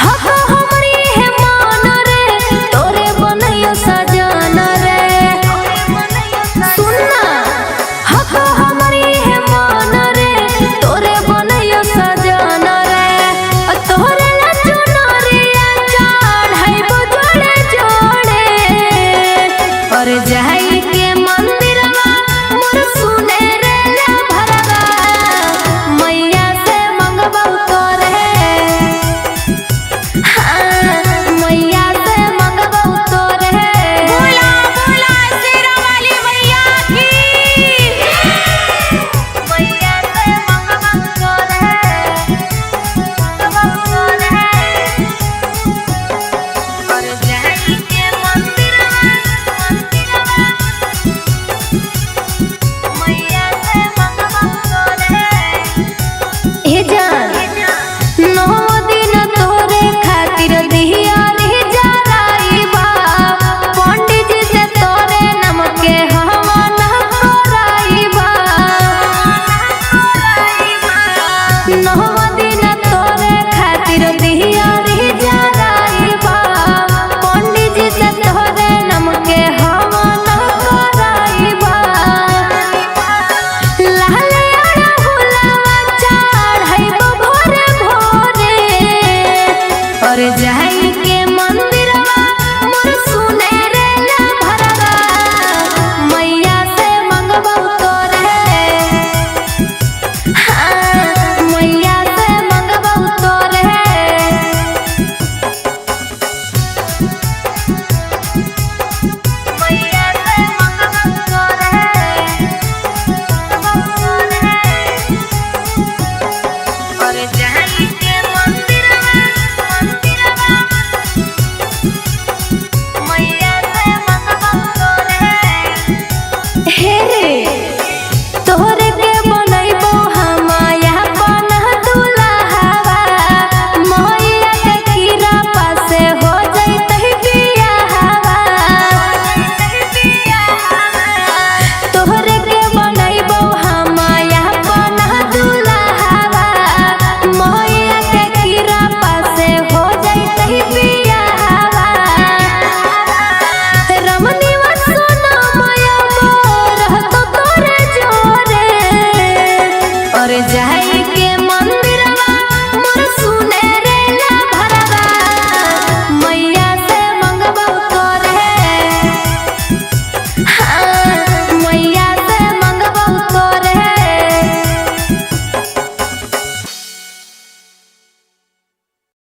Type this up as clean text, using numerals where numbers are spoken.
हा हा हमरी है मान रे, तोरे बनैयो सजान रे। सुनना, हा हा हमरी है मान रे, तोरे बनैयो सजान रे। तोरे ला चुनरिया चढ़ाइबो जोड़े जोड़े, और जाई के मंदिरवा मोर सुने रे ला भरवा, मैया से मंगबौ तोरे। हाँ, मैया से मंगबौ तोरे। बोला बोला शेरा वाली मैया की। मैया से मंगबौ तोरे, मंगबौ तोरे। और जाई के मंदिरवा, मंदिरवा, मैया से मंगबौ तोरे। हे जान, नौ दिन तोरे खातिर दिहिया रे जराइबा, पंडित जी से तोरे नाम के हवन कराइबा। नौ दिन तोरे खातिर दिहिया रे जराइबा, पंडित जी से तोरे नाम के हवन कराइबा। लाल अड़हुलवा चढ़ाइबो भोरे भोरे, और जाई